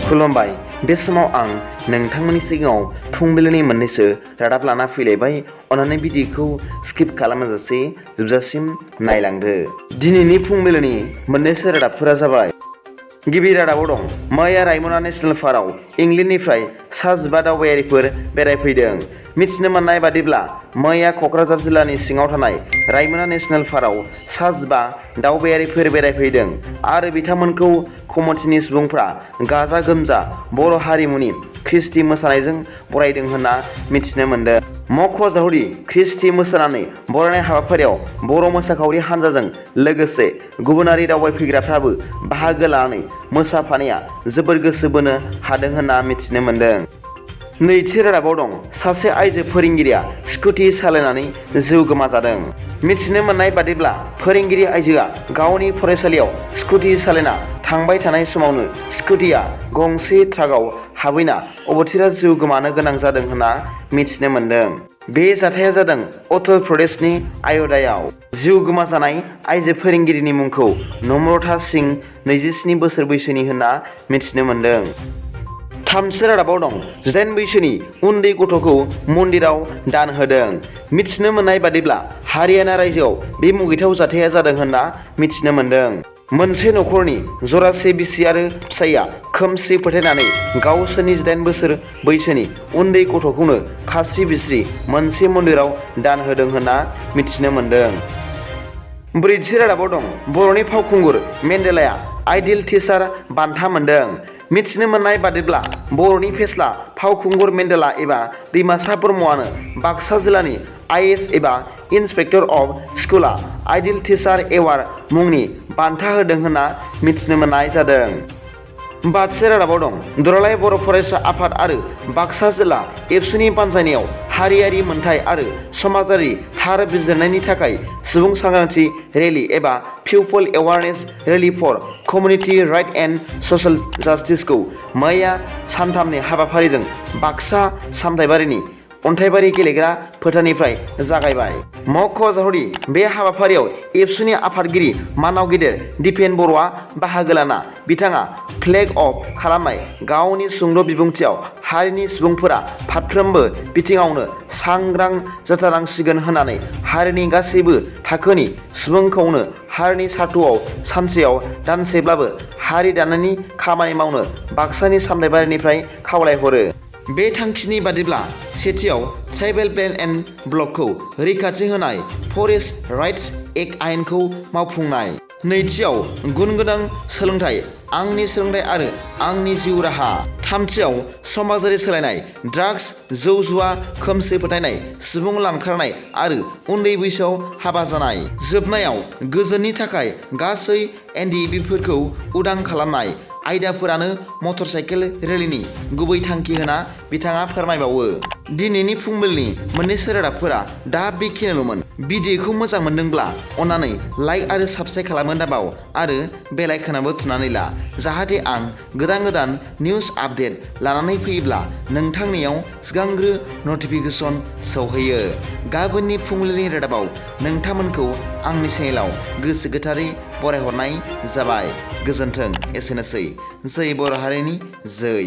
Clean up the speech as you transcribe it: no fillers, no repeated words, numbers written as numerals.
खुलुमबाय बे समाव आं नोंथांमोननि सिगाङाव फुंबिलिनि मोननैसो रादाब लाना फैलायबाय। अन्नानै भिडिअखौ स्किप खालामाजासे जोबजासिम नायलांदो। दिनैनि फुंबिलिनि मोननैसो रादाबफोरा जाबाय। गिबि रादाबाव दं मैया रायमना नेशनेल पार्कआव इंलेन्डनिफ्राय सा 15 दावबायारिफोर बेरायफैदों। मिथिनो मोननाय बादिब्ला मैया क'क्राझार जिल्लानि सिङाव थानाय रायमना नेशनेल पार्कआव सा 15 दावबायारिफोर बेरायफैदों आरो बिथांमोनखौ कमिटिनि सुबुंफ्रा गाजा गोमजा बर' हारिमुनि ख्रिस्टि मोसानायजों बरायदों होनना मिथिनो मोन्दों। मख'जाथावदि ख्रिस्टि मोसानानै बरायनाय हाबाफारियाव बर' मोसाखावरि हान्जाजों लोगोसे गुबुनारि दावबायफैग्राफ्राबो बाहागो लानानै मोसाफानाया जोबोर गोसो बोनो हादों होनना मिथिनो मोन्दों। नैथि रादाबाव दं सासे आइजो फोरोंगिरिया स्कुटि सालायनानै जिउ गोमाजादों। मिथिनो मोननाय बादिब्ला फोरोंगिरि आइजोआ गावनि फरायसालियाव स्कुटि सालायना थांबाय थानाय समावनो स्कुटिया गंसे ट्राकआव हाबैना अबथिरा जिउ गोमानो गोनां जादों होनना मिथिनो मोन्दों। बे जाथाया जादों उत्तर प्रदेशनि अय'ध्यायाव। जिउ गोमाजानाय आइजो फोरोंगिरिनि मुंखौ नम्रता सिंह 27 बोसोर बैसोनि होनना मिथिनो मोन्दों। थामथि रादाबाव दं 18 बैसोनि उन्दै गथ'खौ मन्दिराव दान होदों। मिथिनो मोननाय बादिब्ला हारियाना रायजोआव बे मुगैथाव जाथाया जादों होनना मिथिनो मोन्दों। मोनसे नखरनि जरासे बिसि आरो फिसाइया खोमसि फोथायनानै गावसोरनि 18 बोसोर बैसोनि उन्दै गथ'खौनो खास्रि बिस्रि मोनसे मन्दिराव दान होदों होनना मिथिनो मोन्दों। ब्रैथि रादाबाव दं बर'नि फावखुंगुर मेन्डेलाया आइडियल टिचार बान्था मोन्दों। मिथिनो मोननाय बादिब्ला बर'नि फेस्ला फावखुंगुर मेन्डेला एबा दैमासा ब्रह्मआनो बाक्सा जिल्लानि आइएएस एबा इन्सपेक्टर अफ स्कुलआ आइडियल टिचार एवार्ड मुंनि बान्था होदों होनना मिथिनो मोननाय जादों। बाथि रादाबाव दं दुलाराय बर' फरायसा आफाद आरो बाक्सा जिल्ला एबसुनि बानजायनायाव हारियारि मोनथाय आरो समाजारि थार बिजिरनायनि थाखाय सुबुं सांग्रांथि रेलि एबा people awareness rally for community right and social जास्टिसखौ मैया सानथामनि हाबाफारिजों बाक्सा सामथाइबारिनि अन्थाइबारि गेलेग्रा फोथारनिफ्राय जागायबाय। मख'जाथावदि बे हाबाफारियाव एबसुनि आफादगिरि मानाव गेदेर दिपेन बर'आ बाहागो लाना बिथाङा फ्लेग अफ खालामनाय गावनि सुंद' बिबुंथियाव हारिनि सुबुंफोरा फारफ्रोमबो बिथिङावनो सांग्रां जाथारनांसिगोन होननानै हारिनि गासैबो थाखोनि सुबुंखौनो हारिनि सार्थआव सानसेयाव दानसेब्लाबो हारि दानायनि खामानि मावनो बाक्सानि सामथाइबारिनिफ्राय खावलायहरो। बे थांखिनि बादिब्ला सेथियाव ट्राइबेल प्लेन एन्ड ब्लकखौ रैखाथि होनाय फरेस्ट राइट्स एक्ट आयेनखौ मावफुंनाय। नैथियाव गुन गोनां सोलोंथाइ आंनि सोलोंथाइ आरो आंनि जिउ राहा। थामथियाव समाजारि सोलायनाय ड्राग्स जौ जुवा खोमसि फोथायनाय सुबुं लांखारनाय आरो उन्दै बैसोआव हाबा जानाय। जोबनायाव गोजोननि थाखाय गासै एनडिबिफोरखौ उदां खालामनाय आयदाफोरानो मटर साइकेल रेलिनि गुबै थांखि होना बिथाङा फोरमायबावो। दिनैनि फुंबिलिनि मोननैसो रादाबफोरा दा बेखिनिल'मोन। भिडिअखौ मोजां मोनदोंब्ला अन्नानै लाइक आरो साबस्क्राइब खालामनो दाबाव आरो बेल आइकनआबो थुनानै ला जाहाथे आं गोदान निउस आपडेट लानानै फैयोब्ला नोंथांनियाव सिगांग्रो नटिफिकेसन सौहैयो। गाबोननि फुंबिलिनि रादाबाव नोंथांमोनखौ आंनि चेनेलाव गोसो गोथारै बरायहरनाय जाबाय। गोजोन्थों। एसेनोसै। जै बर' हारिनि जै।